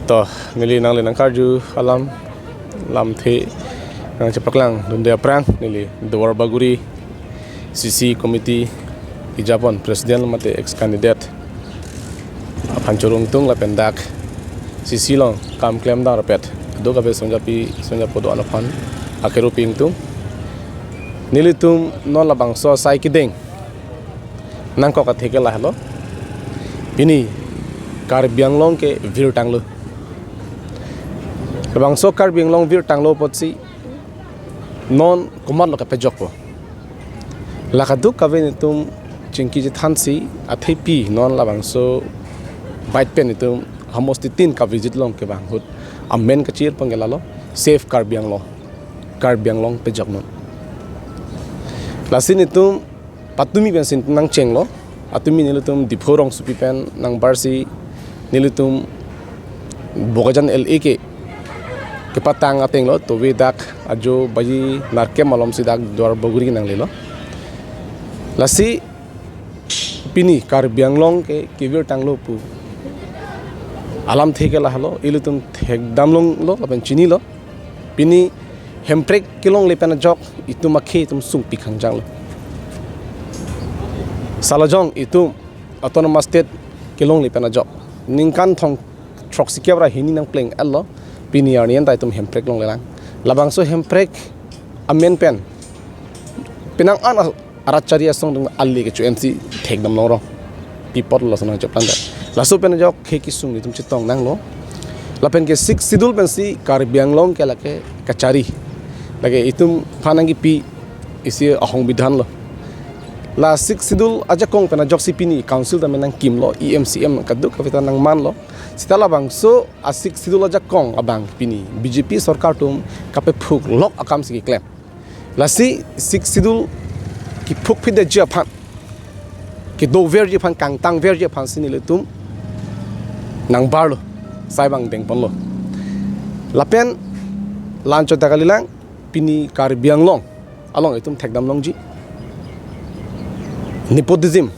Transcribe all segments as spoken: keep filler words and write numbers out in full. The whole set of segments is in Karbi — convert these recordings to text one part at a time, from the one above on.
To, neli nangle nangkarju alam, lamthe nangchepaklang dunde aphrang, neli Duarbagori C C committee ijapon president mate ex candidate aphan choro ingtung lapen dak C C along kam klem dang rapet do-an kave songjapi songjapo do-an aphan akero pi ingtung. Nelitum non labangso asai kedeng nangkok athe ke lahelo. Pini Karbi Anglong ke virtanglo. Labangso Karbi Anglong virtanglo apotsi non komatlo kapejokpo. La kadokave netum chingki chethansi athepi non labangso bike pen netum hamosti tin ka-visit long kevang ahut amen kachirpon ke lalo, Save Karbi Anglong, Karbi Anglong pejoknon. Lasi netum patumi pensi nangchenglo, atumi nelitum Diphu rongsopi pen nangbarsi nelitum Bokajan L A ke kepatang atenglo, tove dak ajo baji nerkep malomsi dak Duarbagori nanglelo. Lasi pini Karbi Anglong ke kevirtanglo pu alamthe ke lahelo, ilitum thekdamlonglo lapen chinilo. Pini hemprek kelongle pen ajok itum akhei atum sungpi khangjanglo. Salajong itum Autonomous State kelongle pen ajok ningkan thong throksi kep ra hini nangpleng-etlo, pini arni anta itum hemprek longlelang. Labangso hemprek amen pen penang an a-, arat chari asong atum ale kecho-ensi thekdamlong rong. Pi apotlo lason nangcheplang dak. Laso pen ajok khei kesung netum chetong nanglo. Lapen ke Sixth Schedule pensi Karbi Anglong ke lake kachari. Lake itum aphan nangkipi isi asongbidhan lo. La Sixth Schedule ajakong pen ajoksi pini council tame nangkimlo, E M, C M kadokave ta nangmanlo. Seta labangso a-Sixth Schedule ajakong abang pini B J P sorkar atum kapephuklok akamsi keklem. Lasi Sixth Schedule kiphukphitdetji aphan, kedoverji aphan, kangtangverji aphansi nelitum nangbarlo, sai abang dengponlo. Lapen la-anchot ta kalilang, pini Karbi Anglong along itum thekdamlongji nepotism.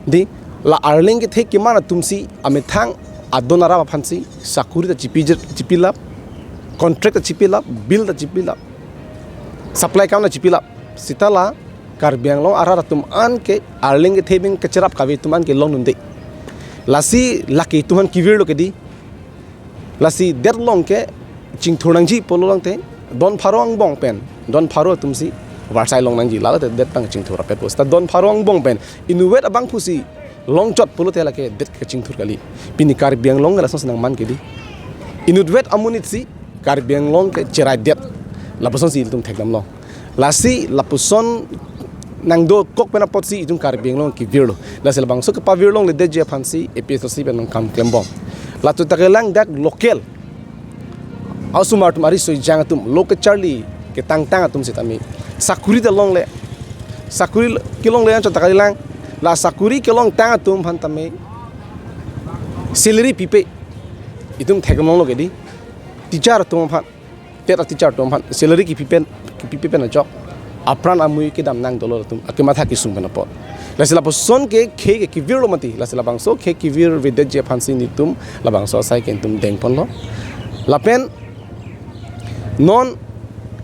Dei, la arleng kethe keman atumsi amethang adon arap aphansi sakuri ta chipi, chipilap, contract ta chipilap, bill ta chipilap, supply kam ta chipilap. Seta la Karbi Anglong arat atum an ke arleng kethe pen kacherap kave atum an ke longdunde. Lasi lake itum an kevirlo ke dei. Lasi det along ke chingthur nangji pulo tangte don pharo angbong pen, don pharo atumsi varsai long nangji, lalote det abang chingthur rapetpo. Seta don pharo angbong pen inutvet abangphusi longchot pulote lake det kachingthur kali. Pini Karbi Anglong ke lasonsi nangman ke dei. Inutvet amonitsi Karbi Anglong ke cheraidet. Lapusonsi ilitum thekdamlong. Lasi lapuson nangdokok pen apotsi itum Karbi Anglong kevirlo. Lasi labangso kepavirlongledetji aphansi A P H L C pen nangkam klembom. Latum ta kelang dak local a-osomar atum, ari soi jang atum, lo kacharli ketangtang atum sitame sakuri ta longle. Sakuri kelongle anchot ta kalilang. La sakuri kelongtang atum aphan tame salary pipe. Itum theklonglo ke dei. Teacher atum aphan, TET a-teacher atum aphan salary kipi pen, kipipe pen ajok apran amui kedam nang dolo atum akematha kesung pen apot. Lasi lapuson ke khei ke kevirlo mati, lasi labangso khei kevirvedetji aphansi netum labangso asai ke netum dengponlo. Lapen non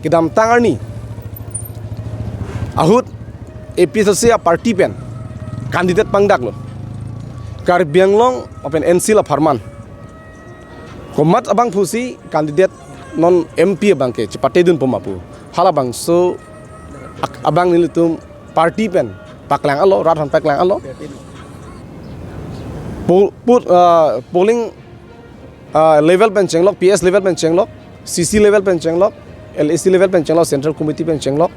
kedamtang arni ahut A P H L C a-party pen candidate pangdaklo. Karbi Anglong lapen N C la apharman. Komat abangphusi candidate non M P abang ke chepatedunpo ma pu, halabangso ak-, abang nelitum party pen paklang-etlo, rat aphan paklang-etlo. Po-, put, ah, polling, ah, level pen chenglok, P S level pen chenglok, C C level pen chenglok, L A C level pen chenglok, Central Committee pen chenglok,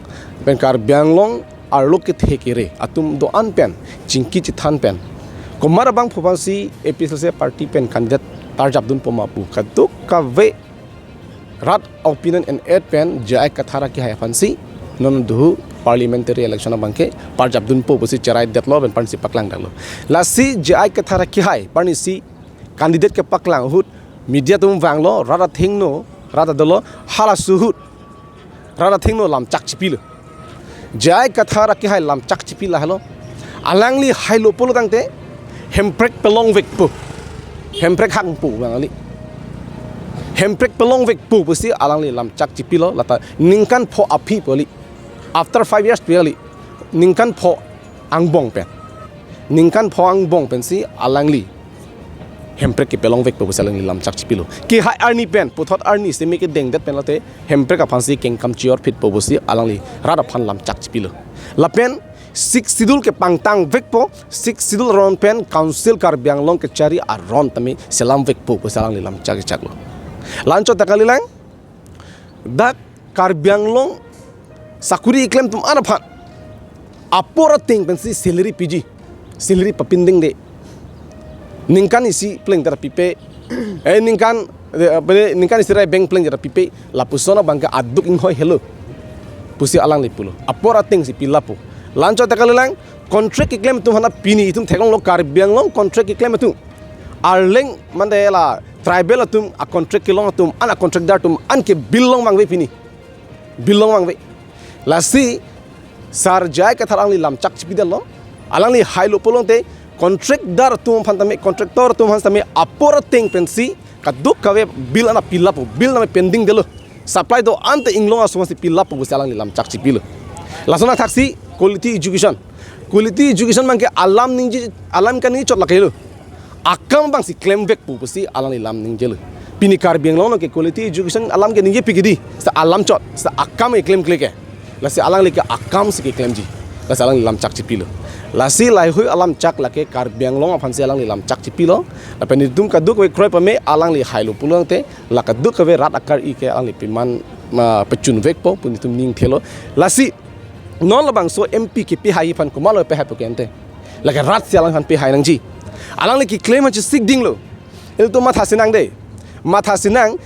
pen Karbi Anglong arlo kethe kere atum do-an pen chingki chethan pen, komat abangphu aphansi A P H L C party pen candidate parjapdunpo ma pu, kadokave rat opinion en-et pen J I Kathar akehai aphansi non duhu parliamentary election abang ke parjapdunpo pusi cheraidetlo pen parnisi paklangdaklo. Lasi J I Kathar akehai parnisi candidate kepaklang ahut media atum vanglo, rat athengno, rat adolo, halaso ahut rat athengno lamchak chipilo. J I Kathar akehai lamchak chipi lahelo. Alangli hailo pulo tangte hemprek pelongvekpo, hemprek hangpo bang ali. Hemprek pelongvekpo pusi alangli lamchak chipilo, lata ningkan pho aphi pu kali. After five years pu kali. Ningkan pho angbong pen. Ningkan pho angbong pensi alangli Hemprek kepelongvekpo pusi alangli lamchak chipilo. Kehai arni pen, puthot arni semi kedengdet pen lote Hemprek aphansi kengkam chior phitpo pusi alangli rat aphan lamchak chipilo. Lapen Sixth Schedule kepangtangvekpo, Sixth Schedule aron pen Council Karbi Anglong kechari aron tame selamvekpo pusi alangli lamchak chechaklo. La-anchot ta kalilang, dak Karbi Anglong sakuri keklem atum an aphan apor ateng pensi salary piji, salary papindingde. Ningkan isi pleng tera pipe, eh, ningkan, eh, apa ni, ningkan isi rai bank pleng tera pipe, lapuson abangke aduk inghoi helo pusi alangli pulo. Apor atengsi pilapo. La-anchot ta kalilang, contract keklem atum aphan pini itum theklonglo, Karbi Anglong contract keklem atum. Arleng mande la tribal atum a-contract kelong atum an, a-contractdar atum anke bill longvangve pini. Bill longvangve. Lasi Sar J I Kathar alangli lamchak chipidetlo. Alangli hailo pulote contractdar atum aphan tame, contractor atum aphan tame apor ateng pensi kadokave bill an pilapo, bill tame pending detlo. Supply do-an te inglong aso aphansi pilapo pusi alangli lamchak chipilo. Lason athaksi quality education. Quality education abangke alam ningje, alam kaningje chot lake lo. Akam abangsi klemvekpo pusi alangli lam ningjelo. Pini Karbi Anglong along ke quality education alam ke ningjepi kedi. Seta alam chot, seta akam keklemkle ke. Lasi alangli ke akamsi keklemji. Lasi alangli lamchak chipilo. Lasi laheihui alamchak lake Karbi Anglong aphansi alangli lamchak chipilo. Lapen netum kadokave kroi pame alangli hailo pulote la kadokave rat akari ke alangli piman ma pachunvekpo pu netum ning thelo. Lasi non labangso M P kepehai aphan komatlo pehaipo ke ante? Lake ratsi alangphan pehai nangji. Alangli keklem aphan chesik dinglo. Ilitum matha sinang de. Matha sinang,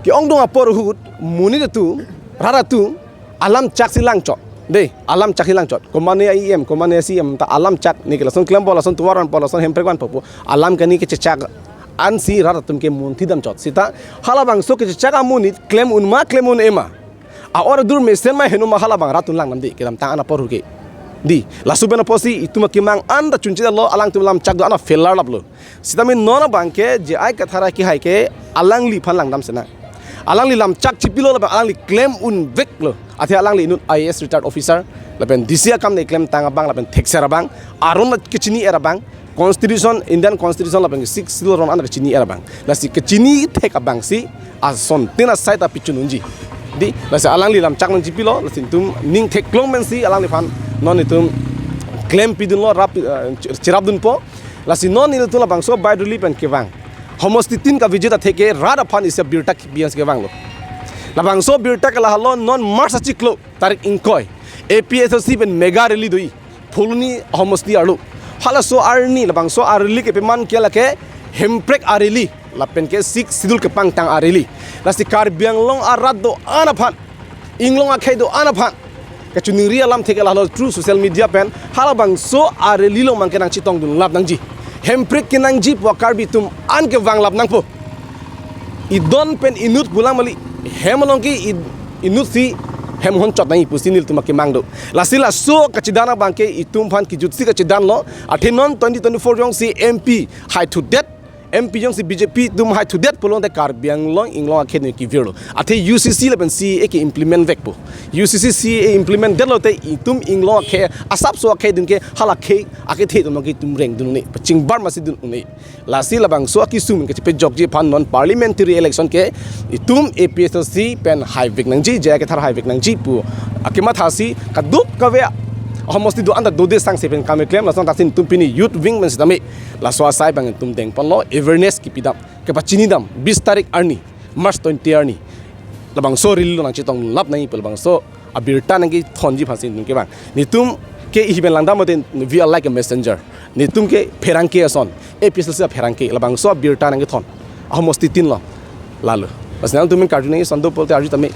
ke-ongdung apor ahut monit atum, rat atum alamchaksi langchot. De, alamchaksi langchot. Komane E M, komane C M ta alamchak, neke lason klempo, lason tovar vanpo, lason Hemprek vanpo pu alam kaningje kechechak ansi rat atum ke munthi damchot. Seta halabangso kechechak amonit klem un ma, klem un-e ma, a-order mesen ma heno ma, halabang rat atum langdamde, kedamtang an apor ahut ke. Di, laso pen apotsi itum akemang an ta chunchedetlo, alangtum lamchak do-an failure laplo. Sitame non abangke J I Kathar akehai ke alangliphan langdam sinang. Alangli lamchak chipilo, lapen alangli klem unveklo. Athe alangli inut I A S retired officer, lapen D C akam ne klemtang abang, lapen thekser abang, aron kechini-er abang, Constitution, Indian Constitution lapen Sixth Schedule aron an kechini-er abang. Lasi kechini thek abangsi asontin asai ta pichun unji. Di, lasi alangli lamchak nangchipilo, lasi netum ning theklong pensi alangliphan non netum klem pidunlo, rap, eh, cherapdunpo. Lasi non netum labangso Baitali pen kevang homosti tin ka-visit atheke rat aphan isi abirta kepi ansi kevanglo. Labangso abirta ke lahelo, non March achiklo tarik ingkoi A P H L C pen mega rally do-i Phuloni homosti arlo. Halaso arni labangso a-rally kepeman ke lake Hemprek a-rally lapen ke Sixth Schedule kepangtang a-rally. Lasi Karbi Anglong arat do-an aphan, inglong akhei do-an aphan kachiningri alam theke lahelo through social media pen, halabangso a-rally along abangke nangchetongdunlap nangji. Hemprek kenangji pu Karbi atum an kevanglap nangpo. Idon pen inut pulang mali, hem along ke id-, inutsi hem honchot nangji pusi nelitum akemang do. Lasi laso kachedan abangke itum aphan kejutsi kachedanlo. Athe non twenty twenty-four jongsi M P haithudet, M P jongsi B J P atum haithudet pulote Karbi Anglong inglong akhei nangkevirlo. Athe U C C lapen C A A ke-implement vekpo. U C C, C A A implement detlote itum inglong akhei, asapso akhei dun ke hala akhei akethe atum ke itum rengdun un-e, pachingbar masi dun un-e. Lasi labangso akesung kachepajokji aphan non parliamentary election ke itum A P H L C pen haivek nangji, J I Kathar haivek nangji pu akemathasi kadokave homosti do-an ta dode sangse pen kam keklem, lason athaksi netum pini youth wing pen sitame laso asai abang netum dengponlo, awareness kepidam, kepachinidam, bis tarik arni, March twenty arni. Labangso rally along nangchetonglap nangji pu labangso abirta nangkethonji aphansi netum kevang. Netum ke ihi pen langdam mate, we are like a messenger. Netum ke pherangke ason, A P H L C apherangke, labangso abirta nangkethon ahomosti tin along. Lalo. Bas nangtum karju nangji ason do pulote arju tame.